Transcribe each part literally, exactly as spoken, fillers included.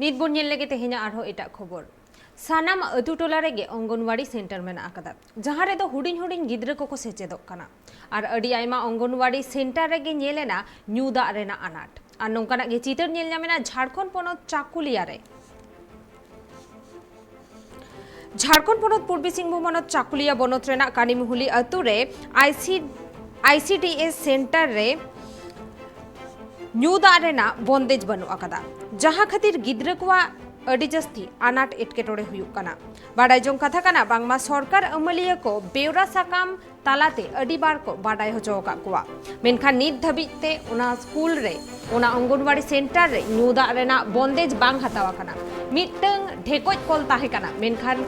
ᱱᱤᱛ ᱵᱚᱱ ᱧᱮᱞ ᱞᱮᱜᱮ ᱛᱮᱦᱮᱧᱟᱜ ᱟᱨᱦᱚᱸ ᱮᱴᱟᱜ ᱠᱷᱚᱵᱚᱨ᱾ ᱥᱟᱱᱟᱢ ᱟᱹᱛᱩ ᱴᱚᱞᱟ ᱨᱮᱜᱮ ᱚᱝᱜᱚᱱᱣᱟᱲᱤ ᱥᱮᱱᱴᱟᱨ ᱢᱮᱱᱟᱜ ᱟᱠᱟᱫᱟ, ᱡᱟᱦᱟᱸ ᱨᱮᱫᱚ ᱦᱩᱰᱤᱧ ᱦᱩᱰᱤᱧ ᱜᱤᱫᱽᱨᱟᱹ ᱠᱚᱠᱚ ᱥᱮᱪᱮᱫᱚᱜ ᱠᱟᱱᱟ᱾ ᱟᱨ ᱟᱹᱰᱤ ᱟᱭᱢᱟ ᱚᱝᱜᱚᱱᱣᱟᱲᱤ ᱥᱮᱱᱴᱟᱨ ᱨᱮᱜᱮ ᱧᱮᱞ ᱮᱱᱟ ᱧᱩ ᱫᱟᱜ ᱨᱮᱱᱟᱜ ᱟᱱᱟᱴ᱾ ᱟᱨ ᱱᱚᱝᱠᱟᱱᱟᱜ ᱜᱮ ᱪᱤᱛᱟᱹᱨ ᱧᱮᱞ ᱧᱟᱢ ᱮᱱᱟ ᱡᱷᱟᱲᱠᱷᱚᱸᱰ ᱯᱚᱱᱚᱛ ᱪᱟᱠᱩᱞᱤᱭᱟ ᱨᱮ᱾ ᱡᱷᱟᱲᱠᱷᱚᱸᱰ ᱯᱚᱱᱚᱛ ᱯᱩᱨᱵᱤ ᱥᱤᱝᱵᱷᱩᱢ ᱦᱚᱱᱚᱛ ᱪᱟᱠᱩᱞᱤᱭᱟ ᱵᱚᱱᱚᱛ ᱨᱮᱱᱟᱜ ᱠᱟᱱᱤᱢᱩᱦᱩᱞᱤ ᱟᱹᱛᱩ ᱨᱮ ᱟᱭᱥᱤ, ᱟᱭᱥᱤᱰᱤᱮᱥ ᱥᱮᱱᱴᱟᱨ ᱨᱮ ᱧᱩ ᱫᱟᱜ ᱨᱮᱱᱟᱜ ᱵᱚᱱᱫᱮᱡ ᱵᱟᱹᱱᱩᱜ ᱟᱠᱟᱫᱟ, ᱡᱟᱦᱟᱸ ᱠᱷᱟᱹᱛᱤᱨ ᱜᱤᱫᱽᱨᱟᱹ ᱠᱚᱣᱟᱜ ᱟᱹᱰᱤ ᱡᱟᱹᱥᱛᱤ ᱟᱱᱟᱴ ᱮᱴᱠᱮᱴᱚᱬᱮ ᱦᱩᱭᱩᱜ ᱠᱟᱱᱟ᱾ ᱵᱟᱰᱟᱭ ᱡᱚᱝ ᱠᱟᱛᱷᱟ ᱠᱟᱱᱟ, ᱵᱟᱝᱢᱟ ᱥᱚᱨᱠᱟᱨ ᱟᱹᱢᱟᱹᱞᱤᱭᱟᱹ ᱠᱚ ᱵᱮᱣᱨᱟ ᱥᱟᱠᱟᱢ ᱛᱟᱞᱟᱛᱮ ᱟᱹᱰᱤ ᱵᱟᱨ ᱠᱚ ᱵᱟᱰᱟᱭ ᱦᱚᱪᱚ ᱟᱠᱟᱫ ᱠᱚᱣᱟ, ᱢᱮᱱᱠᱷᱟᱱ ᱱᱤᱛ ᱫᱷᱟᱹᱵᱤᱡ ᱛᱮ ᱚᱱᱟ ᱥᱠᱩᱞ ᱨᱮ, ᱚᱱᱟ ᱚᱝᱜᱚᱱᱣᱟᱲᱤ ᱥᱮᱱᱴᱟᱨ ᱨᱮ ᱧᱩ ᱫᱟᱜ ᱨᱮᱱᱟᱜ ᱵᱚᱱᱫᱮᱡ ᱵᱟᱝ ᱦᱟᱛᱟᱣ ᱟᱠᱟᱱᱟ᱾ ᱢᱤᱫᱴᱟᱝ ᱰᱷᱮᱠᱚᱡ ᱠᱚᱞ ᱛᱟᱦᱮᱸ ᱠᱟᱱᱟ, ᱢᱮᱱᱠᱷᱟᱱ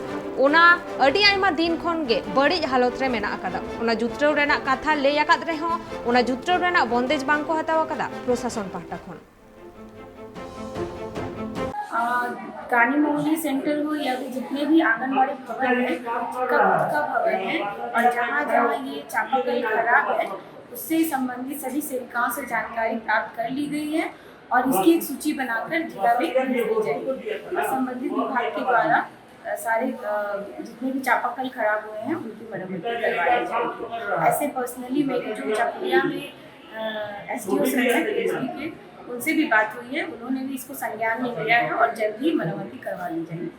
ᱚᱱᱟ ᱟᱹᱰᱤ ᱟᱭᱢᱟ ᱫᱤᱱ ᱠᱷᱚᱱ ᱜᱮ ᱵᱟᱹᱲᱤᱡ ᱦᱟᱞᱚᱛ ᱨᱮ ᱢᱮᱱᱟᱜ ᱟᱠᱟᱫᱟ᱾ ᱚᱱᱟ ᱡᱩᱛᱨᱟᱹᱣ ᱨᱮᱱᱟᱜ ᱠᱟᱛᱷᱟ ᱞᱟᱹᱭ ᱟᱠᱟᱫ ᱨᱮᱦᱚᱸ, ᱚᱱᱟ ᱡᱩᱛᱨᱟᱹᱣ ᱨᱮᱱᱟᱜ ᱵᱚᱱᱫᱮᱡ ᱵᱟᱝ ᱠᱚ ᱦᱟᱛᱟᱣ ᱟᱠᱟᱫᱟ ᱯᱨᱚᱥᱟᱥᱚᱱ ᱯᱟᱦᱴᱟ ᱠᱷᱚᱱ᱾ अ, कानी मोहनी सेंटर हो या फिर जितने भी आंगनबाड़ी भवन है, जिनका खुद का भवन है और जहाँ जहाँ ये चापाकल खराब है, उससे संबंधित सभी सेविकाओं से जानकारी प्राप्त कर ली गई है और इसकी एक सूची बनाकर जिला में भेज दी जाएगी और संबंधित विभाग के द्वारा अ, सारे अ, जितने भी चापाकल खराब हुए हैं उनकी मरम्मत भी करवा दी जाएगी। ऐसे पर्सनली मेरे जो चकुलिया में एस डी ओ सर हैं एस डी के, उनसे भी बात हुई है, उन्होंने भी इसको संज्ञान में लिया है और जल्द ही मरम्मत भी करवा ली जाएगी।